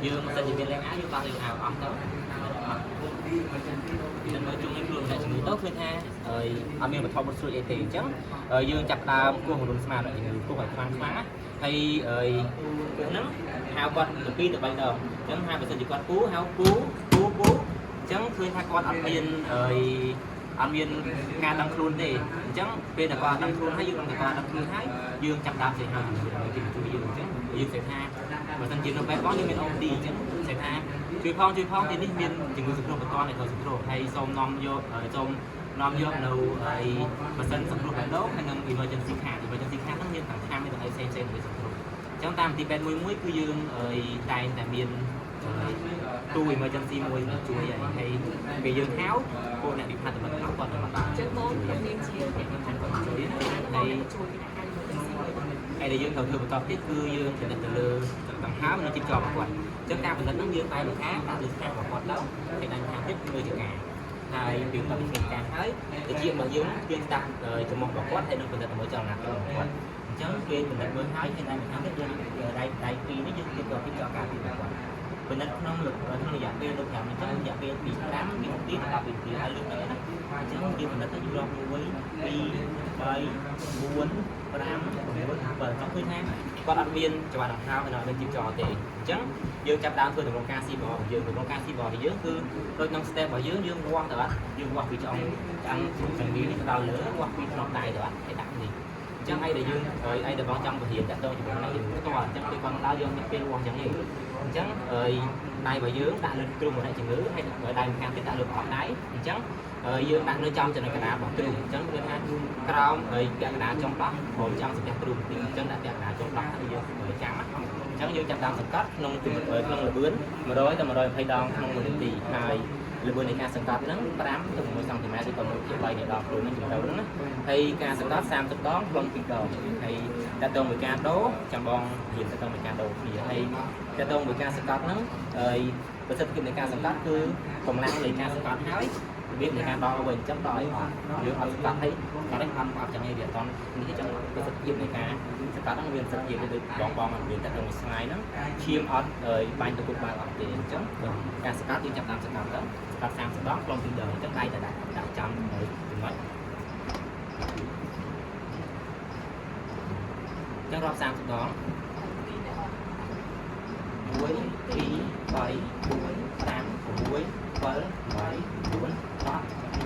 យើងមិនសិនជាមានលេងអាវយើងដោះលេងអាវអស់ទៅអស់ពីមើលជុំនេះខ្លួនអ្នកជំងឺទៅឃើញថាអត់មានវត្ថុបុតស្រួចអីទេអញ្ចឹងយើងចាប់ដើមគោះរំស្មារតីជំងឺគោះឲ្យខ្លាំងខ្លាំងហើយគោះហ្នឹងហៅគាត់ទៅ2ទៅ3ដងអញ្ចឹងហៅបើសិនជាគាត់គូហៅគូគូគូអញ្ចឹងឃើញថាគាត់អត់មានអត់មានការដឹងខ្លួនទេអញ្ចឹងពេលដែលគាត់ដឹងខ្លួនហើយយើងដឹងថាគាត់ដឹងខ្លួនហើយយើងចាប់ដើមសេហៅជំងឺដើម្បីគេជួយយើងអញ្ចឹងយើងសេថាបើសិនជានៅបែបបងយើងមាន OT អញ្ចឹងសេថាជួយផងជួយផងទីនេះមានជំងឺសង្គ្រោះបន្ទាន់នៃត្រូវសង្គ្រោះហើយសូមនាំយកសូមនាំយកនៅហើយម៉ាស៊ីនសង្គ្រោះបេះដូងហើយនិង emergency card emergency card ហ្នឹងមានទាំងខាំមានទាំងអីផ្សេងផ្សេងដើម្បីសង្គ្រោះអញ្ចឹងតាមទីពេទ្យមួយមួយគឺយើងតែងតែមានទូ emergency មួយជួយហើយហើយពេលយើងហៅពួកអ្នក department ទាំងអស់គាត់នឹងមកដល់ ចឹងបងខ្ញុំនាងជាអ្នកខាង គាត់ជួយ ហើ ហើយ យជួយពីអ្នកការ emergency មួយ ហើយដែលយើងត្រូវធ្វើបន្តទៀតគឺយើងពិនិត្យទៅលើដង្ហើមនិងជីពចររបស់គាត់អញ្ចឹងការពិនិត្យហ្នឹងយើងតែម្ខាងដាក់លើស្នាមរបស់គាត់ទៅហើយដៃម្ខាងទៀតមើលចការហើយពេលតទៅពីការហើយតិចរបស់យើងយើងស្ដាប់ចំមុះរបស់គាត់ហើយនឹងពិនិត្យជាមួយចលនាខ្លួនរបស់គាត់អញ្ចឹងពេលពិនិត្យមើលហើយហើយដៃម្ខាងទៀតយើងដៃដៃពីរនេះយើងទៀតទៅពីចលការពីរបស់គាត់ពិនិត្យក្នុងក្នុងរយៈពេលលោក5អញ្ចឹងរយៈពេលពី5វិនាទីដល់10វិនាទីហើយលើកហ្នឹងណាអញ្ចឹងយើងពិនិត្យទៅយើងរាប់1 2 3 4 5 6 7ចង់ឃើញថាគាត់អត់មានចង្វាក់ដង្ហើមហើយអត់មានជីពចរទេអញ្ចឹងយើងចាប់ដើមធ្វើទម្រង់ការ CPR របស់យើងទម្រង់ការ CPR របស់យើងគឺដូចក្នុង step របស់យើងយើងវាស់ទៅអត់យើងវាស់ពីឆ្អឹងឆ្អឹងចង្វីនេះទៅដល់លើវាស់ពីក្នុងដៃទៅអត់ហើយដាក់នេះអញ្ចឹងអីដែលយើងអីដែលបងចង់បង្រៀនតាក់ទងជាមួយនឹងយើងផ្ទាល់អញ្ចឹងពេលគាត់មកដល់យើងមានពេលវាស់អញ្ចឹងឯងអញ្ចឹងអីដៃរបស់យើងដាក់លើទ្រូងរបស់អ្នកជំងឺហើយដៃម្ខាងទៀតដាក់លើប្រអប់ដៃអញ្ចឹងយើងដាក់នៅចំចំណុចកណ្ដាលរបស់ទ្រូងអញ្ចឹងគឺថាក្រោមហើយពាក់កណ្ដាលចុងដោះព្រមចង់សំពះទ្រូងបន្តិចអញ្ចឹងដាក់ពាក់កណ្ដាលចុងដោះហើយយើងចាំអញ្ចឹងយើងចាប់ដើមសង្កត់ក្នុងក្នុងល្បឿន100ទៅ120ដងក្នុង1នាទីហើយល្បឿននៃការសង្កត់ហ្នឹង5ទៅ6សង់ទីម៉ែត្រឬក៏1ភាគ3នៃដងខ្លួនហ្នឹងជម្រៅហ្នឹងណាហើយការសង្កត់30ដងក្នុង2ដងហើយតើតើមួយការដូរចាំបងរៀនតើតើមួយការដូរគ្នាហើយតើតើមួយការសង្កត់ហ្នឹងហើយប្រសិទ្ធភាពនៃការសង្កត់គឺកម្លាំងនៃការសង្កត់ហើយរបៀបនៃការដកវិញអញ្ចឹងដកឲ្យអត់យើងអត់សង្កត់ហើយអត់អត់អត់ចឹងឯងវាអត់តនេះអញ្ចឹងប្រសិទ្ធភាពនៃការសង្កត់ហ្នឹងមានប្រសិទ្ធភាពដូចបងបងមានតែទៅមួយស្លាយហ្នឹងឈាមអត់បាញ់ទៅគុកបាល់អត់ទេអញ្ចឹងការសង្កត់យើងចាប់តាមសង្កត់ទៅសង្កត់30ដងខ្លង2ដងអញ្ចឹងដៃតែដាក់ដាក់ចំចំណុចអញ្ចឹងរាប់30ដង 1 2 3 4 5 6 7 8 9 10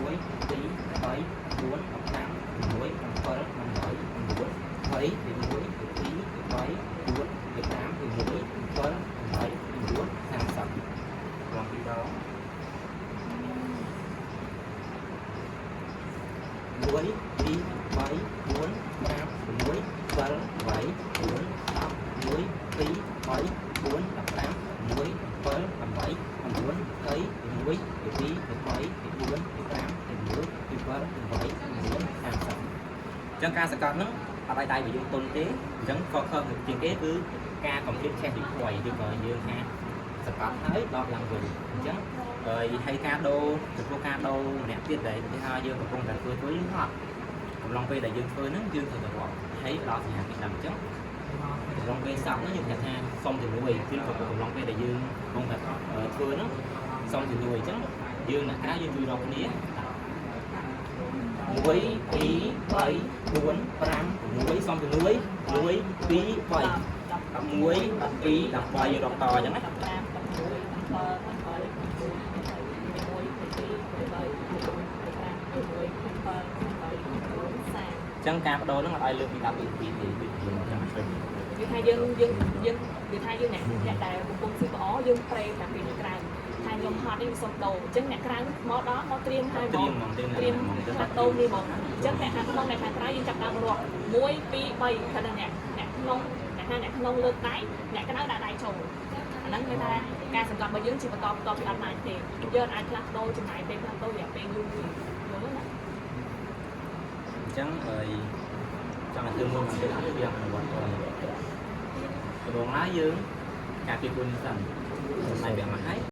1 2 3 4 5 6 7 8 9 20 21 22 23 4 25 26 7 8 9 30ឡងពីរដង1 2 3 4 5 6 7 8 9 10 1 2 3 4 15 6 7 8 9 20 21 22 23 24 25 26 27 28 29 30អញ្ចឹងការសង្កត់ហ្នឹងអត់ឲ្យដៃរបស់យើងទន់ទេអញ្ចឹង focus ជាងគេគឺការ complete chest recoil ឬក៏យើងថាសង្កត់ហើយដកឡើងវិញអញ្ចឹងហើយហើយការដូរចំពោះការដូរម្នាក់ទៀតដែលគេថាយើងកំពុងតែធ្វើធ្វើយើងហត់កំឡុងពេលដែលយើងធ្វើហ្នឹងយើងត្រូវតែរាប់ហើយផ្ដល់សញ្ញាពីដើមអញ្ចឹងកំឡុងពេលសក់ហ្នឹងយើងប្រាប់ថាសុំជំនួយគឺកំឡុងពេលដែលយើងកំពុងតែធ្វើហ្នឹងសុំជំនួយអញ្ចឹងយើងអ្នកក្រៅយើងជួយរកគ្នា1 2 3 4 5 6សុំជំនួយ1 2 3 11 12 13យើងរាប់តអញ្ចឹងណា 15 16 17 18 19 21 22 23 24 25 26 27 28 29 30 អញ្ចឹងការបដូរហ្នឹងអត់ឲ្យលើសពី10វិនាទីទេដូចយើងអញ្ចឹង វាថាយើងយើងយើងវាថាយើងអ្នកអ្នកដែលកំពុង CPR យើងប្រេតាពីនៅក្រៅថាខ្ញុំហត់នេះសុំដូរអញ្ចឹងអ្នកក្រៅមកដល់មកត្រៀមហើយ ត្រៀមហ្មងត្រៀម ត្រៀម ហ្មង ផ្លាស់ដូរនេះហ្មងអញ្ចឹងអ្នកខាងក្នុងអ្នកខាងក្រៅយើងចាប់ដើមរាប់1 2 3ខណៈអ្នកអ្នកក្នុងអ្នកណាអ្នកក្នុងលើកដៃអ្នកក្រៅដាក់ដៃចូលអាហ្នឹងគេថាការសង្កត់របស់យើងជាបន្តបន្តពីអត់បានទេយើងអាចផ្លាស់ប្ដូរចំណាយពេលផ្លាស់ប្ដូររយៈពេលយូរយល់ណា អញ្ចឹងហើយចង់ឲ្យធ្វើមួយមកទៀតវាអនុវត្តតដំបូងឡើយយើងការពារខ្លួនសិនតែវាមកហើយ